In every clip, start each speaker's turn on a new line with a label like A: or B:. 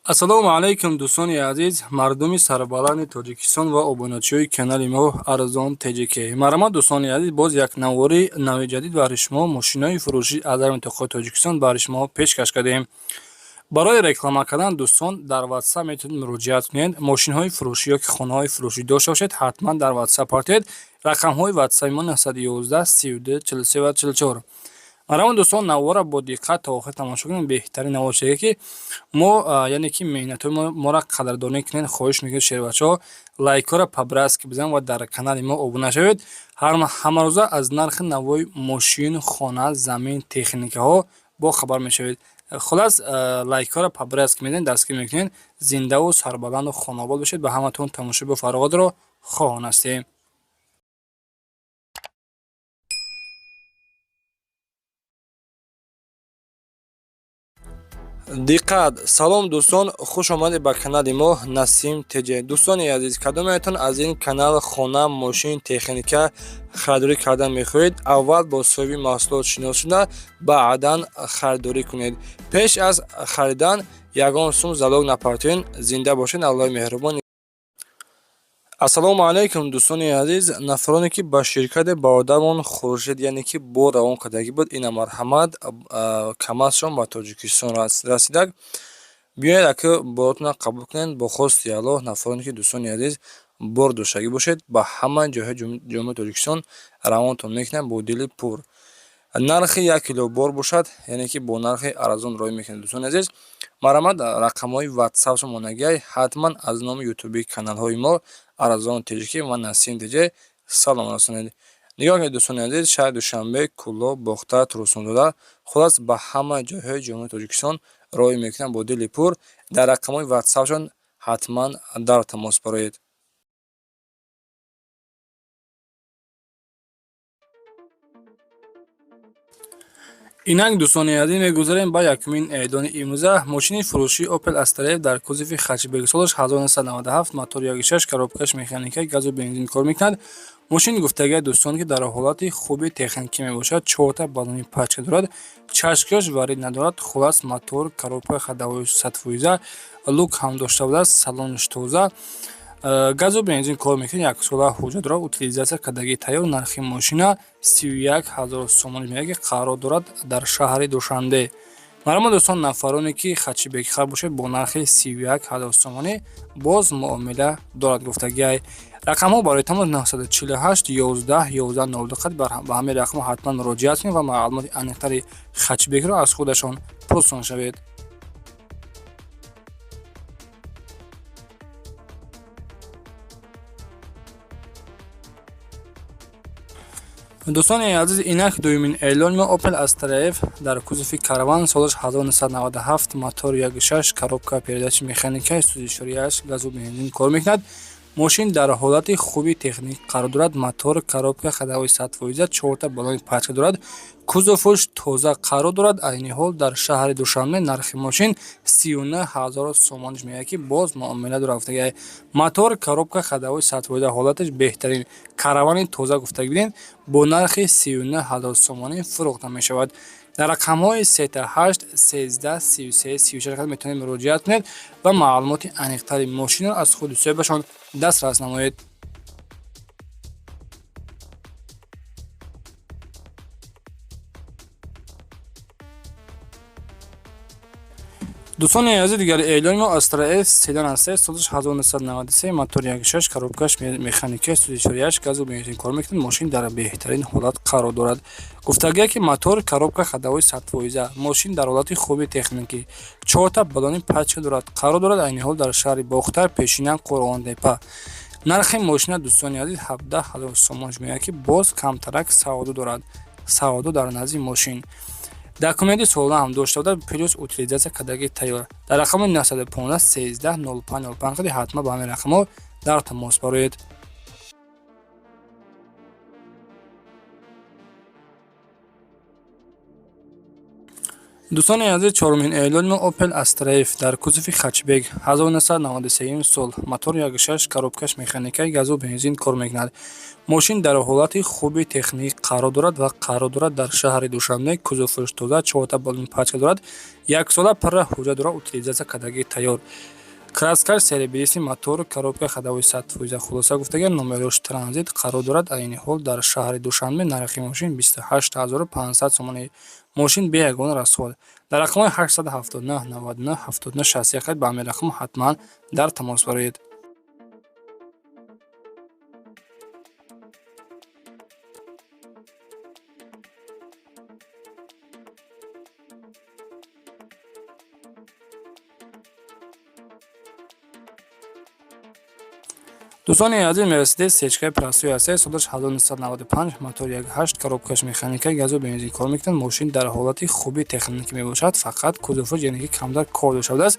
A: Ассалому алайкум, дӯстони азиз, мардуми сарбаланди Тоҷикистон ва обуначиҳои канали мо Арзон ТЖК. Марҳамат, дӯстони азиз, боз як навори нави ҷадид баҳри шумо, мошинои фурӯшӣ аз дар минтақаи Тоҷикистон баҳри шумо пешкаш кардем. Барои реклама кардан, дӯстон, дар WhatsApp метавонед муроҷиат кунед. Мошинҳои фурӯшӣ ё ки хонаҳои фурӯшӣ дошта бошед, ҳатман дар WhatsApp партоед. Рақамҳои WhatsApp мо 911 32 43 ва 44. Марҳамат, дӯстон, навора бо диққат то охир тамошо кунед. Беҳтарин навор чизе ки мо, яъне ки меҳнатҳои моро қадрдонӣ кунед. Хоҳиш мекунед, шербачаҳо, лайкҳоро по-братски бизанед ва дар канали мо обуна шавед. Ҳамарӯза аз нархи навои мошин, хона, замин, техникаҳо бохабар мешавед. Хулас, лайкҳоро по-братски мезанед, дастгирӣ мекунед. Зиндаву сарбаланду хонаобод бошед. Ба ҳаматон тамошои бофароғатро хоҳон ҳастем. Диққат! Салом, дӯстон, хуш омадед ба канали мо Насим ТЖ. Дӯстони азиз, кадометон аз ин канал хона, мошин, техника харидорӣ кардан мехоҳед, аввал бо соҳиби маҳсулот шинос шуда, баъдан харидорӣ кунед. Пеш аз харидан ягон сум залог напартоед. Зинда бошед, Аллоҳи меҳрубон. Ассалому алайкум, дӯстони азиз, нафароне ки ба ширкати бародармон Хуршед, яъне ки бор равон кардагӣ буд, ина марҳамат, КамАЗшон ба Тоҷикистон расидак. Биёед, ака, боротонро қабул кунед. Бо хости Аллоҳ, нафароне ки, дӯстони азиз, бор доштагӣ бошед, ба ҳама ҷойҳои Ҷумҳурии Тоҷикистон равонтон мекунам бо дили пур. Нархи 1 кило бор бошад, яъне ки бо нархи арзон роҳӣ мекунед. Дӯстони азиз, марҳамат, рақамҳои ватсапшон монагиай. Ҳатман аз номи ютуби каналҳои мо Арзон ТЖК ва Насим ТЖ салом расонед. Нигоҳ кунед, дӯстони азиз, шаҳри Душанбе, Кӯлоб, Бохтар, Турсунзода, хулас, ба ҳама ҷойҳои Ҷумҳурии Тоҷикистон роҳӣ мекунам бо дили пур. Дар рақамҳои ватсапшон ҳатман дар тамос бароед. Инак, дӯстони азиз, мегузарем ба якумин эълони имрӯза. Мошини фурӯшии Opel Astra F дар кузови хэтчбек, солаш 1997, мотор 1.6, коробкаш механика, газу бензин кор мекунад. Мошин, гуфтагиа, дӯстон, ки дар ҳолати хуби техникӣ мебошад. Чорта баллони пачка дорад, чашкаш варид надорад. Хулас, мотор, коробка, ходовой 100%, люк ҳам дошта будааст, салонаш тоза, газу бензин кор мекунад, яксола ҳуҷҷат дорад, утилизация кардагии тайёр. Нархи мошина 31 000 сомонӣ меяд, ки қарор дорад дар шаҳри Душанбе. Марҳамат, дӯстон, нафароне ки хэтчбекхар бошед, бо нархи 31 000 сомонӣ боз муомила дорад, гуфтагиай. Рақамҳо барои тамос 948 11 11 02. Қад ба ҳамин рақамҳо ҳатман муроҷиат кунед ва маълумоти аниқтари хэтчбекро аз худашон пурсон шавед. Дӯстони азиз, инак дуюмин эълони мо: Opel Astra F дар кузови Караван, солаш 1997, мотор 1.6, коробка передачи механика, сӯзишвориаш газу бензин кор мекунад. Мошин дар ҳолати хуби техник қарор дорад. Мотор, коробка, ходовой 100%, чорта баллони пачка дорад, кузоваш тоза қарор дорад. Айни ҳол дар шаҳри Душанбе. Нархи мошин 39 000 сомониш меяд, ки боз муомила дорад, гуфтагиай. Мотор, коробка, ходовой 100%, ҳолаташ беҳтарин, Каравани тоза, гуфтагӣ бидем, бо нархи 39 000 сомонӣ фурӯхта мешавад. Дар рақамҳои 38 13 33 36 метавонед муроҷиат кунед ва маълумоти аниқтари мошинро аз худи соҳибашон дастрас намоед. Дӯстони азиз, дигари эълони мо Astra F седан аст, солаш 1993, мотор 1.6, коробкаш механика, сӯзишвориаш газу бензин кор мекунад. Мошин дар беҳтарин ҳолат қарор дорад, гуфтагия, ки мотор, коробка, ходовой 100%, мошин дар ҳолати хуби техникӣ, чорта баллони пачка дорад, қарор дорад айни ҳол дар шаҳри Бохтар, пешина Қурғонтепа. Нархи мошина, дӯстони азиз, 17 000 сомониш меояд, ки боз камтарак савдо дорад, савдо дар назди мошин. Документи солона ҳам дошта буда, плюс утилизация кардагии тайёр. Дар рақами 915 13 05 05 қади ҳатман ба ҳамин рақамҳо дар тамос бароед. Дӯстони азиз, чорумин эълони мо Opel Astra F дар кузови хэтчбек 1993 сол, мотор 1.6, коробкаш механикаи, газу бензин кор мекунад. Мошин дар ҳолати хуби техникӣ қарор дорад ва қарор дорад дар шаҳри Душанбе. Кузоваш тоза, чорта баллон пачка дорад, яксола пурра ҳуҷҷат дорад, утилизация кардагӣ тайёр. Краскаш серебристый, мотор, коробка ходовой 100%. Хулоса гуфтаган, номерош транзит, қарор дорад айни ҳол дар шаҳри Душанбе. Нархи мошин 28 500 сомонӣ. Мошин бе ягона расход. Дар рақамҳои 879 99 79 61 ба ҳамин рақам ҳатман дар тамос бароед. Дӯстони азиз, Мерседес сечкаи простой аст, солаш 1995, мотор 1.8, коробкаш механика, газу бензин кор мекунад. Мошин дар ҳолати хуби техникӣ мебошад, фақат кузоваш, яъне ки камтар кор дошта.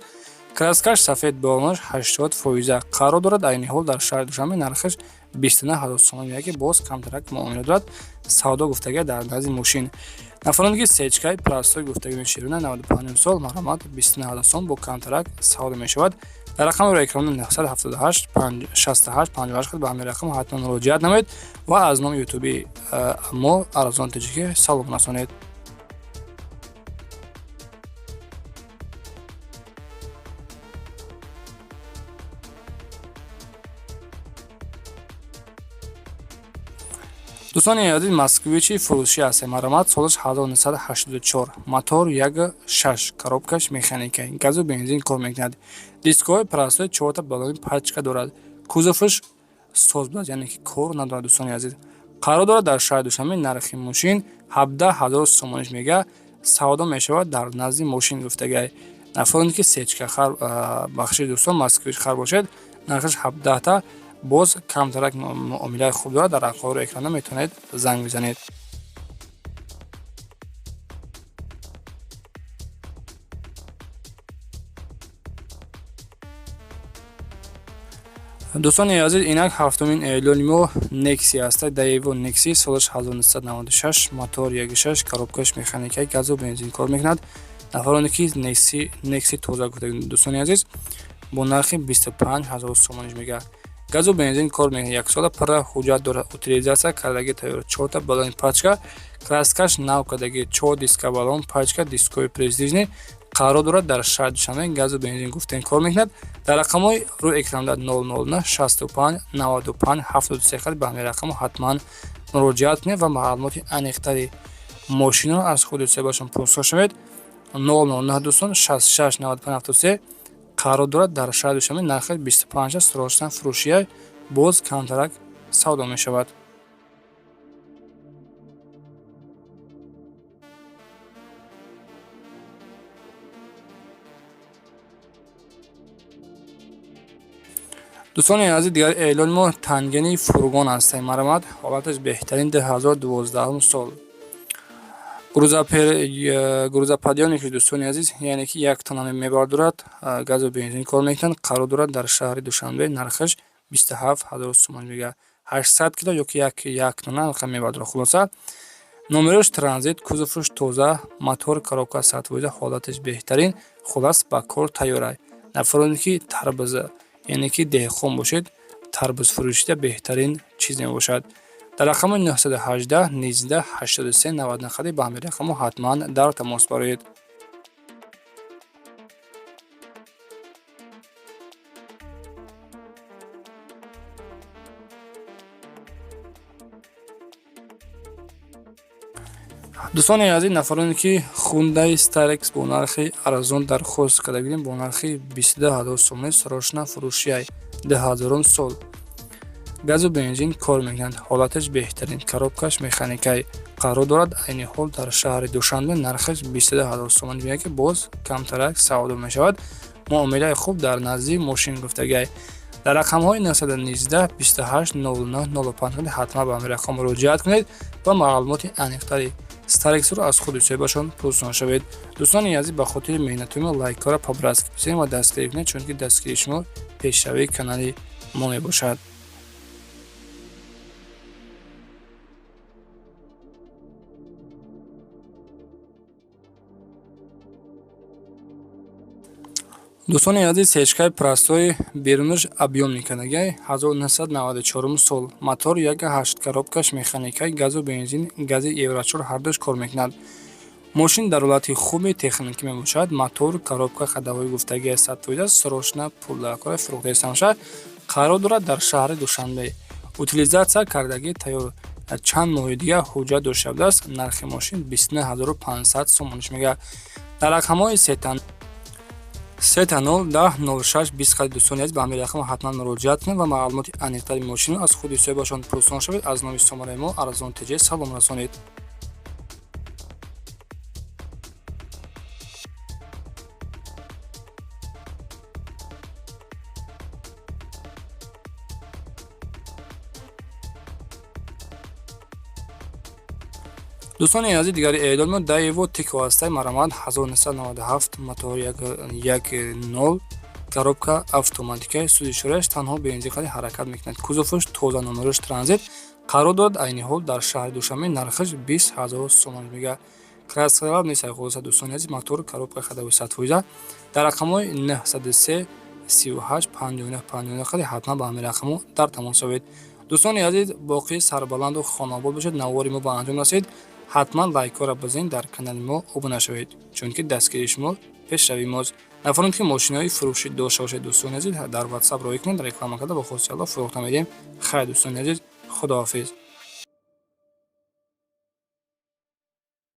A: Краскаш сафед, баллонаш 80%. Қарор дорад айни ҳол дар шаҳри Душанбе. Нархаш 29 000 сомонӣ, яке боз камтарак муомила дорад. Савдо гуфтага дар назди мошин. Нафароне ки сечкаи простой гуфтагӣ меширона, 95 сол, марҳамат, 29 000 сом бо камтарак савдо мешавад. Дар рақами рӯи экрани 978 68 58 ба ҳамин рақам ҳатман муроҷиат намоед ва аз номи ютуби мо Арзон Тоҷикӣ салом расонед. Дӯстони азиз, Москвичи фурӯшӣ аст. Марҳамат, солаш 1984, мотор 1.6, коробкаш механика, газу бензин кор мекунад. Дискҳои простой, чорта баллони пачка дорад. Кузоваш соз будааст, яъне ки кор надорад, дӯстони азиз. Қарор дорад дар шаҳри Душанбе. Нархи мошин 17 000 сомониш мега, савдо мешавад дар назди мошин гуфтагай. Нафароне ки сечка хар, бахши дӯстон, Москвич хар бошед, нархаш 17та, боз камтарак муомилаи хуб дорад. Дар рақамҳои экрана метавонед занг бизанед. Дӯстони азиз, инак ҳафтумин эълони мо Нексия аст. Даево Некси, солаш 1996, мотор 1.6, коробкаш механика, газу бензин кор мекунад. Нафароне ки Некси тоза гуфта, дӯстони азиз, бо нархи 25 000 сомониш мега, газу бензин кор мекунад, яксола пурра ҳуҷҷат дорад, утилизация кардагӣ тайёр, чорта баллони пачка, краскаш нав кардагӣ, чор диска баллон пачка, дискҳои престижный. Қарор дорад дар шаҳри Душанбе. Газу бензин гуфтем кор мекунад. Дар рақамҳои рӯи экранда 009 65 95 73 ба ҳамин рақамҳо ҳатман муроҷиат кунед ва маълумоти аниқтари мошинро аз худи соҳибашон пурсо шавед. 009, дӯстон, 66 95 73, қарор дорад дар шаҳри Душанбе. Нархаш 25 аст, срочно фурӯшия, боз камтарак савдо мешавад. Дӯстони азиз, дигар эълони мо Тангени фургон аст. Марҳамат, ҳолаташ беҳтарин, 2012 сол, грузоподъёмник. Дӯстони азиз, яъне ки як тонна мебардорад, газу бензин кор мекунад. Қарор дорад дар шаҳри Душанбе. Нархаш 27 000 сомонӣ мега, 800 кило ёки як тонна мебардорад. Хулоса, номерош транзит, кузоваш тоза, мотор, коробка 100%, ҳолаташ беҳтарин. Хулас, ба кор тайёрай. Нафароне ки тарбуза, яъне ки деҳқон бошед, тарбузфурӯшида беҳтарин чиз мебошад. Дар рақами 918 19 83 90 ба ҳамин рақамҳо ҳатман дар тамос бароед. Дӯстони азиз, нафароне ки Хундай Старекс бо нархи арзон дархост карда будем, бо нархи 22 000 сомонӣ, срочно фурӯшияй, 2000 сол, газу бензин кор мекунад, ҳолаташ беҳтарин, коробкаш механикай. Қарор дорад айни ҳол дар шаҳри Душанбе. Нархаш 22 000 сомонӣ меяд, ки боз камтарак савдо мешавад. Муомилаи хуб дар назди мошин гуфтагай. Дар рақамҳои 919 28 09 05 ҳатман ба ҳамин рақам муроҷиат кунед ва маълумоти аниқтари Старексро аз худи соҳибашон пурсон шавед. Дӯстони азиз, ба хотири меҳнатҳои мо лайкҳоро по-братски бизанед ва дастгирӣ кунед, чунки дастгирии шумо пешравии канали мо мебошад. Дӯстони азиз, сечкаи простой, берунаш объёмный кардагиай, 1994 сол, мотор 1,8, коробкаш механикаи, газу бензин, гази евро 4 ҳардуш кор мекунад. Мошин дар ҳолати хуби техникӣ мебошад. Мотор, коробка, ходовой гуфтагиай 100%. Срочно пул дар кора, фурӯхта истамшад. Қарор дорад дар шаҳри Душанбе. Утилизация кардагӣ тайёр, чанд моҳи дигар ҳуҷҷат дошта будааст. Нархи мошин 29 500 сомониш мегӯяд. Дар рақамҳои 000 10 06 20 қади, дӯстони азиз, ба ҳамин рақам ҳатман муроҷиат кунед ва маълумоти аниқтари мошинро аз худи соҳибашон пурсон шавед. Аз номи сомонаи мо Арзон ТЖ салом расонед. Дӯстони азиз, дигари эълон мо Даево Тико ҳастай. Марамат, 1997, мотор 1,0, коробка автоматика, сӯзишвориаш танҳо бензин қади ҳаракат мекунад. Кузоваш тоза, номераш транзит. Қарор дорад айни ҳол дар шаҳри Душанбе. Нархаш 20 000 сомон мегӯяд. Краска нест, хулоса. Дӯстони азиз, мотор, коробка, ходовой 100%. Дар рақамҳои 903 38 59 59 қади ҳатман ба ҳамин рақамҳо дар тамос шавед. Дӯстони азиз, боқӣ сарбаланду хонаобод бошед. Навори мо ба анҷом расид. Ҳатман лайкҳоро бизанед, дар канали мо обуна шавед, чунки дастгирии шумо пешравии мост. Нафароне ки мошинаҳои фурӯшӣ дошта бошед, дӯстони азиз, дар Ватсап роҳӣ кунед, реклама карда, бо хости Алло фурӯхта медиҳем. Хайр, дӯстони азиз, худоҳофиз.